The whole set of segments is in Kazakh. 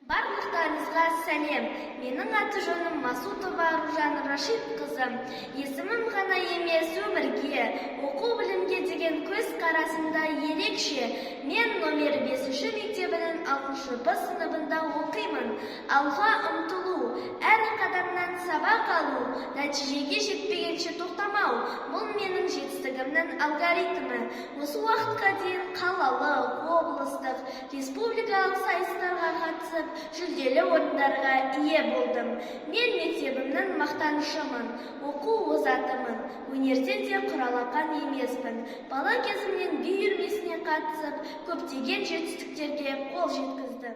Барлықтарыңызға сәлем. Менің аты жөнім Масутова Аружан Рашидқызы. Есімім ғана емес, өмірге, оқу білімге деген көз қарасым да ерекше. Мен номер 5 мектебінің 6 Б сыныбында оқимын. Алға ұмтылу, әр қадамнан сабақ алу, нәтижеге жетпегенше тоқтамау — бұл менің жетістігімнің алгоритмі. Осы уақытқа дейін қалалық, облыстық, республикалық сайыстарға қатысып, жүлделі орындарға ие болдым. Мен мектебімнің мақтанышымын, оқу озатымын, өнерден де құралақан емеспін. Бала кезімнен би үйірмесіне қатысып, көптеген жетістіктерге қол жеткіздім.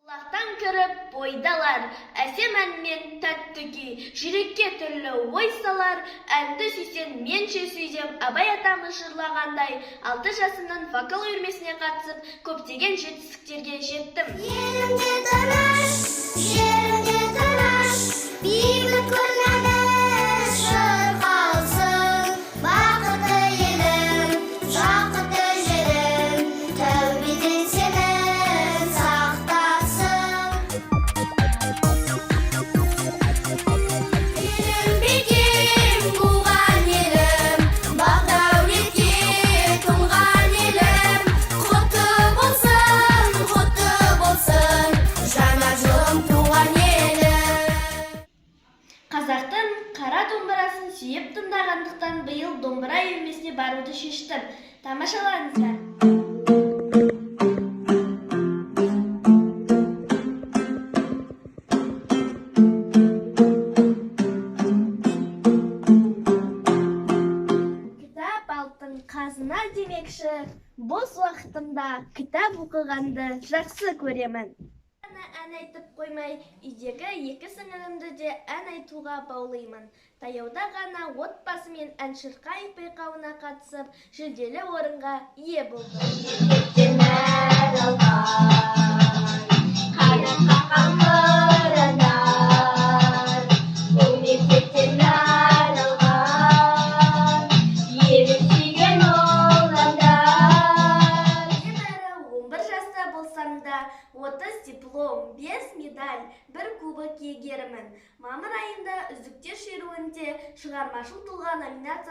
Құлақтан кіріп бойды алар, әсем ән мен тәтті күй, жүрекке түрлі ой салар, әнді сүйсең, менше сүй деп Абай атамыз жырлағандай, 6 жасымнан вокал үйірмесіне қатысып, көптеген жетістіктерге жеттім. Елімде тыныш, жерімде тыныш, бейбіт күн әні шырқалсын. Бақытты елім, жақұтты жерім, тәубеден сені сақтасын. Елім бекем буған елім, бақ дәулетке тұнған елім, құтты болсын, құтты болсын, жаңа жылым, туған елім. Қазақтың қара домбырасын сүйіп тыңдағандықтан, биыл домбыра үйірмесіне баруды шештім. Тамашалаңыздар. Кітап — алтын қазына демекші, бос уақытымда кітап оқығанды жақсы көремін. Ғана ән айтып қоймай, үйдегі екі сіңілімді де ән айтуға баулимын. Таяуда ғана отбасымен ән шырқайық байқауына қатысып, жүлделі орынға ие болдым. Мектептен ән алған, қанат қаққан қырандар, бұл мектептен ән алған, елін сүйген ұландар. Небәрі 11 жаста болсам да, 30 диплом, 5 медаль, 1 кубок иегерімін. Мамыр айында үздіктер шеруінде шығармашыл тұлға номинациясы